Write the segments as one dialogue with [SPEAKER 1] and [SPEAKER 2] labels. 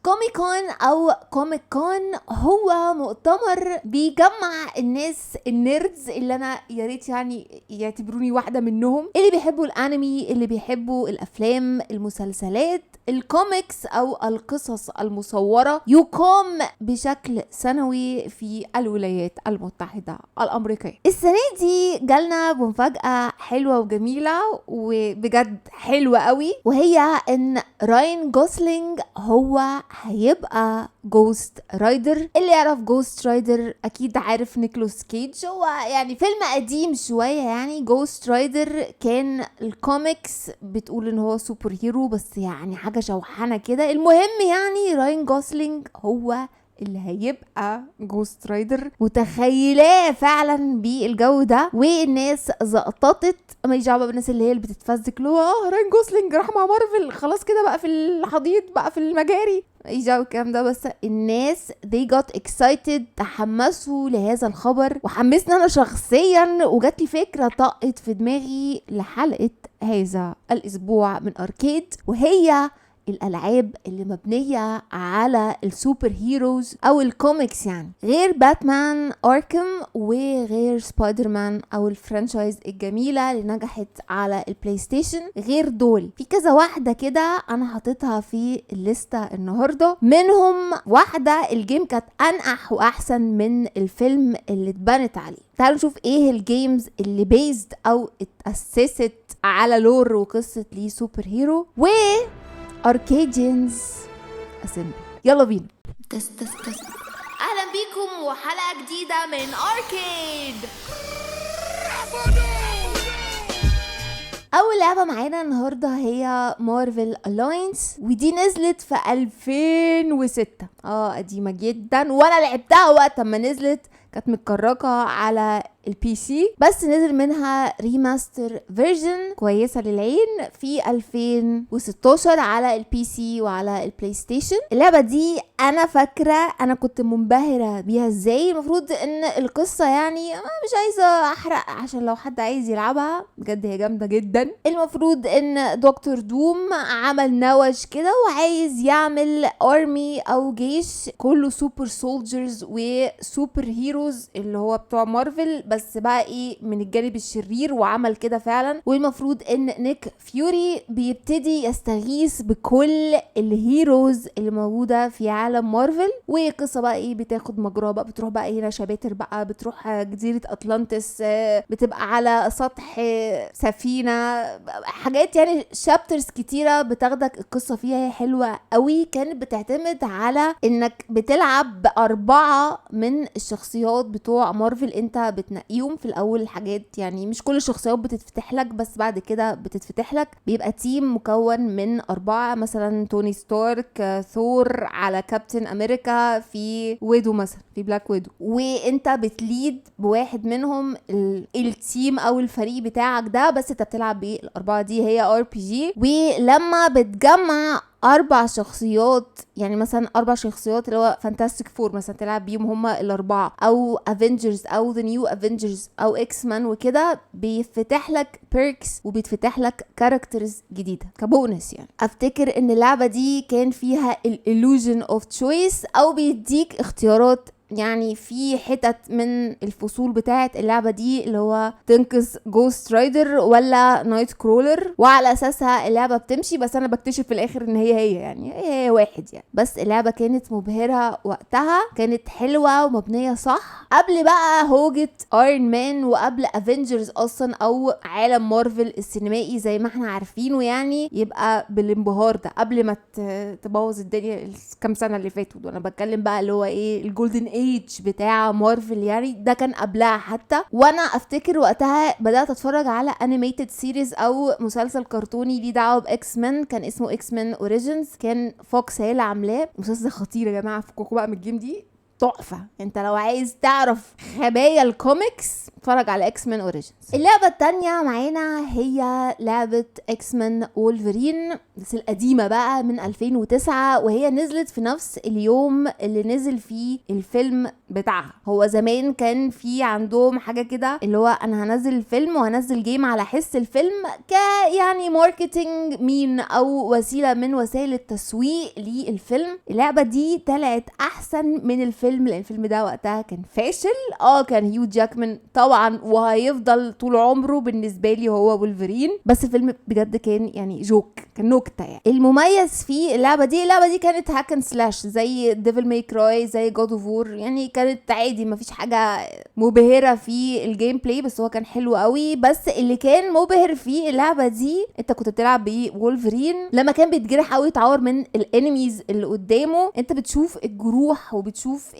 [SPEAKER 1] Comic Con او Comic Con هو مؤتمر بيجمع الناس ال nerds اللي انا يا ريت يعني يعتبروني واحدة منهم، اللي بيحبوا الانمي، اللي بيحبوا الافلام، المسلسلات، الكوميكس او القصص المصوره. يقام بشكل سنوي في الولايات المتحدة الامريكيه. السنة دي جالنا بمفاجاه حلوة وجميلة وبجد حلوة قوي، وهي ان راين جوسلينج هو هيبقى Ghost Rider. اللي يعرف Ghost Rider اكيد عارف نيكولاس كيج، هو يعني فيلم قديم شويه. يعني Ghost Rider كان الكوميكس بتقول ان هو super hero، بس يعني حاجة شوحنه كده. المهم يعني راين جوسلينج هو اللي هيبقى Ghost Rider، متخيلاه فعلا بالجو ده، والناس زقططت. ماليش دعوه بالناس اللي هي اللي بتتفزك اللي هو راين جوسلينج راح مع مارفل خلاص كده بقى في الحضيض بقى في المجاري، ماليش دعوه بالكلام ده. بس الناس they got excited، تحمسوا لهذا الخبر وحمسني انا شخصيا، وجات لي فكرة طقت في دماغي لحلقة هذا الاسبوع من اركيد، وهي الالعاب اللي مبنية على ال super heroes او الكوميكس، يعني غير Batman Arkham وغير سبايدر مان او ال franchise الجميلة اللي نجحت على ال PlayStation. غير دول في كذا واحدة كده انا حاططها في الليستة النهارده، منهم واحدة ال game كانت انقح واحسن من الفيلم اللي اتبنت عليه. تعالوا نشوف ايه ال games اللي based او اتاسست على lore وقصة ليه super hero و Arcadians Assemble. يلا بينا.
[SPEAKER 2] test test test.
[SPEAKER 1] اهلا بيكم وحلقه جديدة من اركيد. اول لعبه معانا النهارده هي Marvel Alliance، ودي نزلت في 2006، قديمة جدا، وانا لعبتها وقت ما نزلت، كانت متكركه على ال PC، بس نزل منها remaster version كويسة للعين في 2016 على ال PC وعلى ال PlayStation. اللعبة دي انا فاكره انا كنت منبهره بيها ازاي. المفروض ان القصة يعني مش عايزه احرق عشان لو حد عايز يلعبها، بجد هي جامدة جدا. المفروض ان Doctor Doom عمل نوش كده وعايز يعمل army او جيش كله super soldiers و super heroes اللي هو بتوع مارفل، بس بقى ايه من الجانب الشرير، وعمل كده فعلا. والمفروض ان نيك فيوري بيبتدي يستغيث بكل ال heroes اللي موجودة في عالم مارفل، وقصة بقى ايه بتاخد مجراها بقى، بتروح بقى هنا chapter بقى، بتروح جزيرة اتلانتس، بتبقى على سطح سفينة، حاجات يعني chapters كتيرة بتاخدك القصة فيها، هي حلوة قوي. كانت بتعتمد على انك بتلعب باربعة من الشخصيات بتوع مارفل انت بتنقيهم في الاول، حاجات يعني مش كل الشخصيات بتتفتح لك، بس بعد كده بتتفتح لك. بيبقى team مكون من 4، مثلا توني ستارك، ثور، على كابتن امريكا، في Widow مثلا، في Black Widow، وانت بت lead بواحد منهم ال team او الفريق بتاعك ده، بس انت بتلعب بالاربعة دي، هي RPG. ولما بتجمع 4 شخصيات، يعني مثلا 4 شخصيات اللي هو Fantastic Four مثلا تلعب بيهم هما ال4، او Avengers او The New Avengers او X-Men وكده، بيفتح لك perks وبيتفتح لك characters جديدة كبونس. يعني افتكر ان اللعبة دي كان فيها ال illusion of choice، او بيديك اختيارات، يعني في حتت من الفصول بتاعت اللعبة دي اللي هو تنقذ Ghost Rider ولا Nightcrawler، وعلى اساسها اللعبة بتمشي. بس انا بكتشف في الاخر ان هي يعني هي واحد يعني. بس اللعبة كانت مبهرة وقتها، كانت حلوة ومبنية صح، قبل بقى هوجة Iron Man وقبل Avengers اصلا او عالم مارفل السينمائي زي ما احنا عارفينه، يعني يبقى بالانبهار ده قبل ما تبوظ الدنيا الكام سنة اللي فاتوا دول. انا بتكلم بقى اللي هو ايه ال golden age بتاع مارفل، يعني ده كان قبلها حتى. وانا افتكر وقتها بدات اتفرج على animated series او مسلسل كرتوني ليه دعوه ب X-Men، كان اسمه X-Men Origins، كان Fox هي اللي عاملاه. مسلسل خطير يا جماعة، فكوكوا بقى من ال game دي تحفة. انت لو عايز تعرف خبايا الكوميكس اتفرج على X-Men Origins. اللعبة التانية معانا هي لعبه X-Men Wolverine، بس القديمة بقى من 2009، وهي نزلت في نفس اليوم اللي نزل فيه الفيلم بتاعها. هو زمان كان في عندهم حاجة كده اللي هو انا هنزل الفيلم وهنزل game على حس الفيلم ك يعني marketing مين او وسيلة من وسائل التسويق للفيلم. اللعبة دي طلعت احسن من الفيلم، لان الفيلم ده وقتها كان فاشل. كان هيو جاكمان طبعا وهيفضل طول عمره بالنسبة لي هو وولفرين، بس الفيلم بجد كان يعني joke، كان نكتة يعني. المميز في اللعبة دي كانت hack and slash زي Devil May Cry، زي God of War، يعني كانت عادي مفيش حاجة مبهرة في ال gameplay، بس هو كان حلو قوي. بس اللي كان مبهر في اللعبة دي انت كنت بتلعب بولفرين لما كان بيتجرح او يتعور من ال enemies اللي قدامه، انت بتشوف الجروح وبتشوف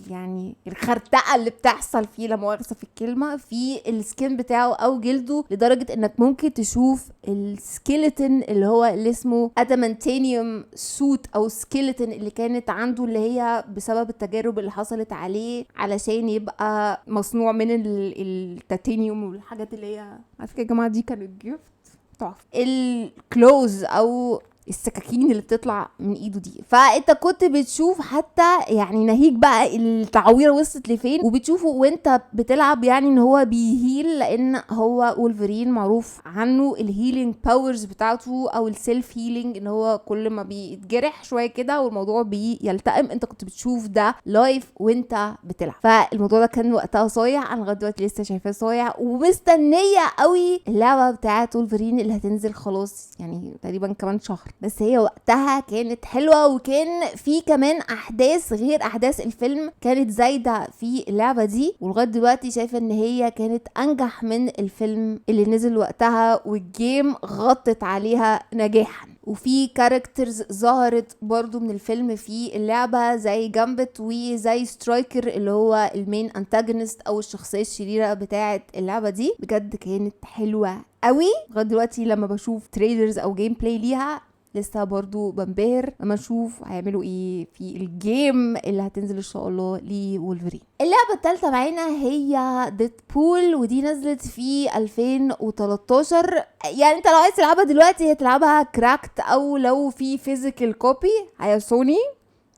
[SPEAKER 1] يعني الخرتقه اللي بتحصل فيه، لا مؤاخذة في الكلمة، في ال skin بتاعه او جلده، لدرجة انك ممكن تشوف ال skeleton اللي هو اللي اسمه adamantium suit او skeleton اللي كانت عنده، اللي هي بسبب التجارب اللي حصلت عليه علشان يبقى مصنوع من التيتانيوم والحاجات اللي هي على فكرة يا جماعة دي كانت gift تحفة. ال claws او السكاكين اللي بتطلع من ايده دي، فانت كنت بتشوف حتى يعني ناهيك بقى التعويره وصلت لفين، وبتشوفه وانت بتلعب يعني ان هو بي heal، لان هو وولفرين معروف عنه ال healing powers بتاعته او ال self healing، ان هو كل ما بيتجرح شوية كده والموضوع بيلتئم، انت كنت بتشوف ده live وانت بتلعب. فالموضوع ده كان وقتها صايع، انا لغاية دلوقتي لسه شايفاه صايع، ومستنيه قوي اللعبة بتاعت وولفرين اللي هتنزل خلاص يعني تقريبا كمان شهر. بس هي وقتها كانت حلوة، وكان في كمان احداث غير احداث الفيلم كانت زايدة في اللعبة دي، ولغاية دلوقتي شايفه ان هي كانت انجح من الفيلم اللي نزل وقتها، وال game غطت عليها نجاحا. وفي characters ظهرت برضو من الفيلم في اللعبة زي جامبت وزي سترايكر اللي هو ال main antagonist او الشخصية الشريرة بتاعة اللعبة دي. بجد كانت حلوة قوي، لغاية دلوقتي لما بشوف trailers او gameplay ليها لسه برضو بنبهر لما اشوف هيعملوا ايه في ال game اللي هتنزل ان شاء الله لولفرين. اللعبة الثالثة معانا هي ديدبول، ودي نزلت في 2013. يعني انت لو عايز تلعبها دلوقتي هتلعبها cracked، او لو في physical copy هي سوني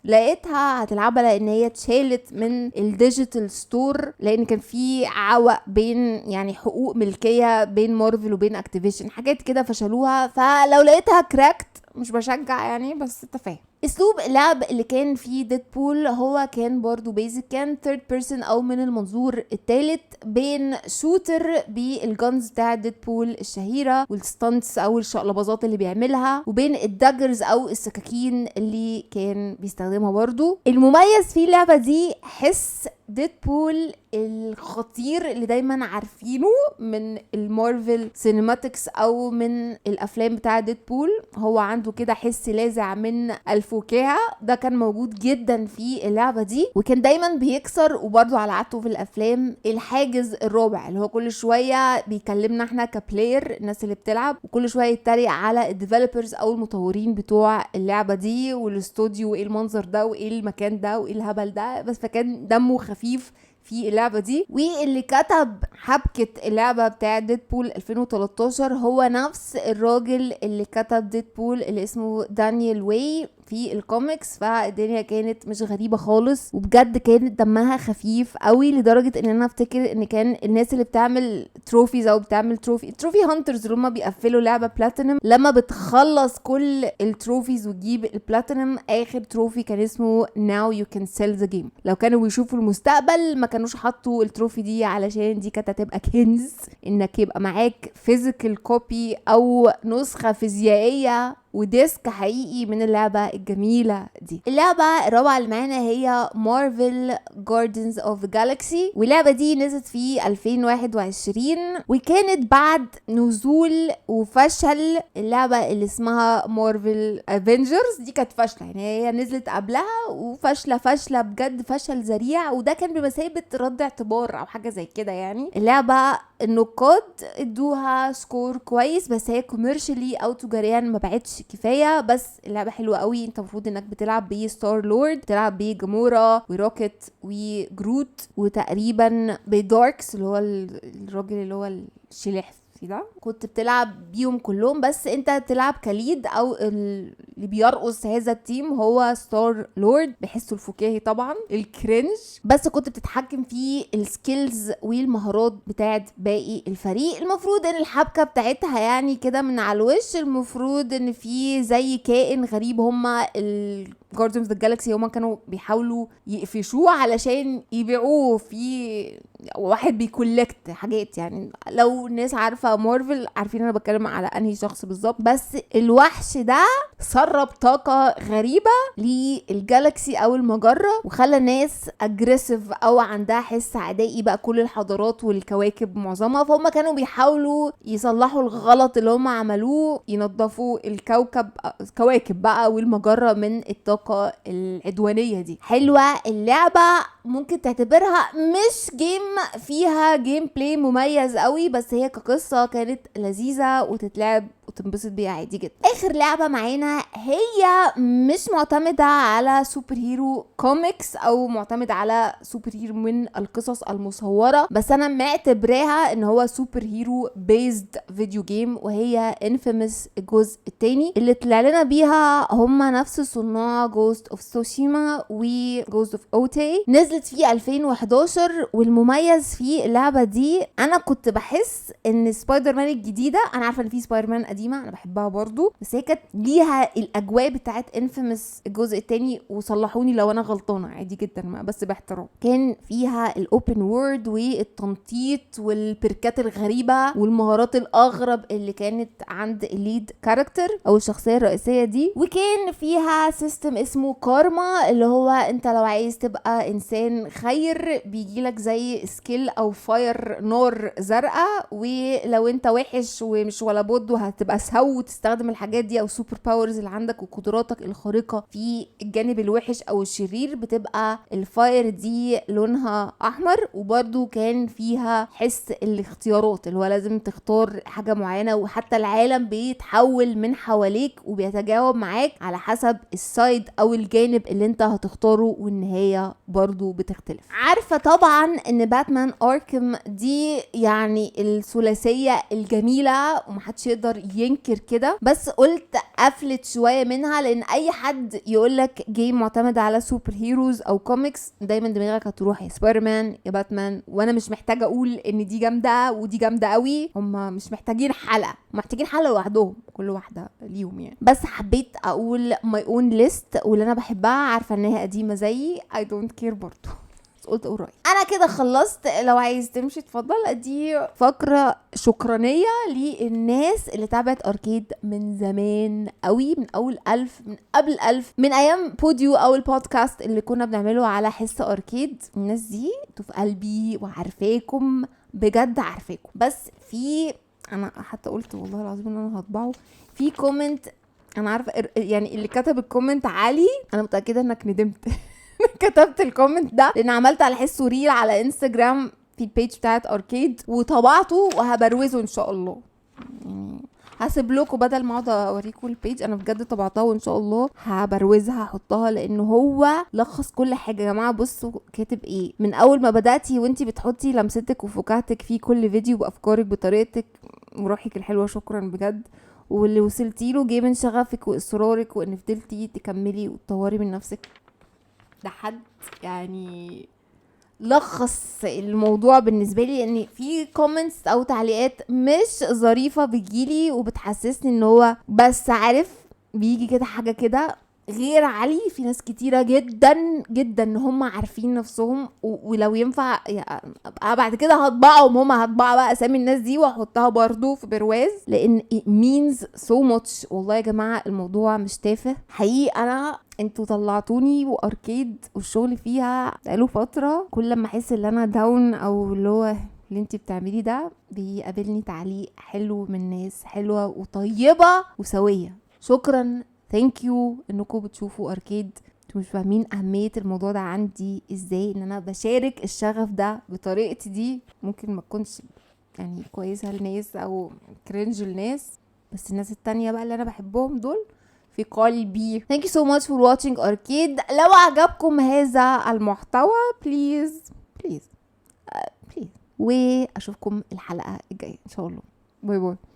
[SPEAKER 1] لقيتها هتلعبها، لان هي اتشالت من ال digital store، لان كان في عوق بين يعني حقوق ملكية بين مارفل وبين اكتيفيشن، حاجات كده فشلوها. فلو لقيتها cracked، مش بشجع يعني، بس انت فاهم. اسلوب اللعب اللي كان فيه ديدبول هو كان برضو basic، كان third person او من المنظور الثالث، بين shooter بال guns بتاع ديدبول الشهيرة وال stunts او الشقلباظات اللي بيعملها، وبين ال daggers او السكاكين اللي كان بيستخدمها برضو. المميز في اللعبة دي حس ديدبول الخطير اللي دايما عارفينه من ال Marvel cinematics او من الافلام بتاع ديدبول، هو عنده كده حس لاذع من الفكاهة، ده كان موجود جدا في اللعبة دي، وكان دايما بيكسر وبرده على عادته في الافلام الحاجز الرابع اللي هو كل شوية بيكلمنا احنا ك player الناس اللي بتلعب، وكل شوية يتريق على ال developers او المطورين بتوع اللعبة دي والاستوديو، وايه المنظر ده وايه المكان ده وايه الهبل ده، بس فكان دمه خفيف في اللعبة دي. واللي كتب حبكة اللعبة بتاع ديدبول 2013 هو نفس الراجل اللي كتب ديدبول اللي اسمه دانيال واي في الكوميكس، فالدنيا كانت مش غريبة خالص، وبجد كانت دمها خفيف قوي، لدرجة ان انا افتكر ان كان الناس اللي بتعمل trophies او بتعمل trophy hunters اللي هم بيقفلوا لعبة بلاتينم، لما بتخلص كل ال trophies وتجيب البلاتينم، اخر trophy كان اسمه now you can sell the game. لو كانوا بيشوفوا المستقبل ما كانوش حطوا ال trophy دي، علشان دي كانت هتبقى كنز انك يبقى معاك physical copy او نسخة فيزيائية و disc حقيقي من اللعبة الجميلة دي. اللعبة الرابعة اللي معانا هي Marvel Guardians of the Galaxy، واللعبة دي نزلت في 2021، وكانت بعد نزول وفشل اللعبة اللي اسمها Marvel Avengers. دي كانت فاشلة يعني، هي نزلت قبلها وفاشلة فاشلة بجد، فشل ذريع، وده كان بمثابة رد اعتبار او حاجة زي كده يعني. اللعبة النقاد ادوها score كويس، بس هي commercially او تجاريا ما باعتش كفاية، بس اللعبة حلوة قوي. انت المفروض انك بتلعب بستار لورد، بتلعب بجامورا وروكيت وجروت، وتقريبا بداركس اللي هو الراجل اللي هو الشلح المختفي ده. كنت بتلعب بيهم كلهم، بس انت تلعب ك lead او اللي بيرقص هذا ال team هو ستار لورد، بحسه الفكاهي طبعا ال cringe، بس كنت بتتحكم في ال skills والمهارات بتاعت باقي الفريق. المفروض ان الحبكة بتاعتها يعني كده من على الوش، المفروض ان في زي كائن غريب هما ال Guardians of the Galaxy هما كانوا بيحاولوا يقفشوه علشان يبيعوه، في واحد بي collect حاجات، يعني لو الناس عارفه مارفل عارفين انا بتكلم على انهي شخص بالظبط. بس الوحش ده سرب طاقة غريبة لل galaxy او المجرة، وخلى الناس aggressive او عندها حس عدائي بقى كل الحضارات والكواكب معظمها. فهم كانوا بيحاولوا يصلحوا الغلط اللي هم عملوه، ينظفوا الكوكب كواكب بقى والمجره من الطاقة العدوانية دي. حلوة اللعبة، ممكن تعتبرها مش game فيها gameplay مميز قوي، بس هي كقصة كانت لذيذة وتتلعب وتنبسط بيها عادي جدا. اخر لعبه معانا هي مش معتمدة على superhero comics او معتمدة على superhero من القصص المصورة، بس انا معتبراها ان هو superhero based video game، وهي Infamous الجزء الثاني اللي طلع لنا بيها هم نفس صناع Ghost of Tsushima و Ghost of Yotei. نزلت في 2011، والمميز في اللعبة دي انا كنت بحس ان سبايدر مان الجديده، انا عارفه ان في سبايدر مان قديمة انا بحبها برضو، بس هي كانت ليها الاجواء بتاعت Infamous الجزء الثاني، وصلحوني لو انا غلطانة عادي جدا بس باحترام. كان فيها ال open world والتنطيط وال perk ات الغريبة والمهارات الاغرب اللي كانت عند ال lead character او الشخصية الرئيسية دي، وكان فيها system اسمه كارما، اللي هو انت لو عايز تبقى انسان خير بيجيلك زي skill او fire نار زرقاء، ولو انت وحش ومش ولا بد وهتبقى سو وتستخدم الحاجات دي او super powers اللي عندك وقدراتك الخارقة في الجانب الوحش او الشرير، بتبقى ال fire دي لونها احمر. وبرده كان فيها حس الاختيارات اللي هو لازم تختار حاجة معينة، وحتى العالم بيتحول من حواليك وبيتجاوب معاك على حسب ال side او الجانب اللي انت هتختاره، والنهاية برضو بتختلف. عارفه طبعا ان Batman Arkham دي يعني الثلاثية الجميلة ومحدش يقدر ينكر كده، بس قلت قفلت شوية منها، لان اي حد يقولك game معتمد على superheroes او كوميكس دايما دماغك هتروح يا سبايدر مان يا باتمان، وانا مش محتاجه اقول ان دي جامدة ودي جامدة قوي، هم مش محتاجين حلقة، محتاجين حلقة لوحدهم، كل واحدة ليهم يعني. بس حبيت اقول my own list واللي انا بحبها، عارفه انها قديمة زيي I don't care برضو، بس قلت اقول رايي. انا كده خلصت، لو عايز تمشي اتفضل. دي فقره شكرانيه للناس اللي تابعت اركيد من زمان قوي، من اول 1000، من قبل 1000، من ايام بوديو او البودكاست اللي كنا بنعمله على حس اركيد. الناس دي انتوا في قلبي وعارفاكم بجد، عارفاكم. بس في انا حتى قلت والله العظيم ان انا هطبعه في comment، انا عارفه يعني اللي كتب ال comment علي، انا متاكدة انك ندمت كتبت ال comment ده، لان عملت على حسه reel على انستجرام في ال page بتاعت اركيد وطبعته وهبروزه ان شاء الله، يعني هسيب لكم بدل ما اقعد اوريكم ال page، انا بجد طبعتها وان شاء الله هبروزها هحطها، لان هو لخص كل حاجة يا جماعة. بصوا كاتب ايه من اول ما بداتي وانتي بتحطي لمستك وفكاهتك في كل فيديو بافكارك بطريقتك وروحك الحلوة، شكرا بجد، واللي وصلتي له جه من شغفك واصرارك وان فضلتي تكملي وتطوري من نفسك. ده حد يعني لخص الموضوع بالنسبة لي، ان في comments او تعليقات مش ظريفة بتجيلي وبتحسسني ان هو بس عارف بيجي كده حاجة كده غير علي. في ناس كتيرة جدا جدا ان هم عارفين نفسهم، ولو ينفع ابقى بعد كده هطبعهم، هم هطبع بقى اسامي الناس دي واحطها برضو في برواز، لان it means so much. والله يا جماعة الموضوع مش تافه حقيقي. انا انتوا طلعتوني واركيد والشغل فيها بقاله فترة، كل لما احس ان انا down او اللي هو اللي انتي بتعمليه ده بيقابلني تعليق حلو من ناس حلوة وطيبة وسوية. شكرا، thank you انكم بتشوفوا اركيد. انتوا مش فاهمين اهمية الموضوع ده عندي ازاي، ان انا بشارك الشغف ده بطريقتي دي، ممكن ما تكونش يعني كويسة لناس او cringe لناس، بس الناس التانية بقى اللي انا بحبهم دول في قلبي. Thank you so much for watching Arcade. لو عجبكم هذا المحتوى please please please، واشوفكم الحلقة الجاية ان شاء الله. bye bye.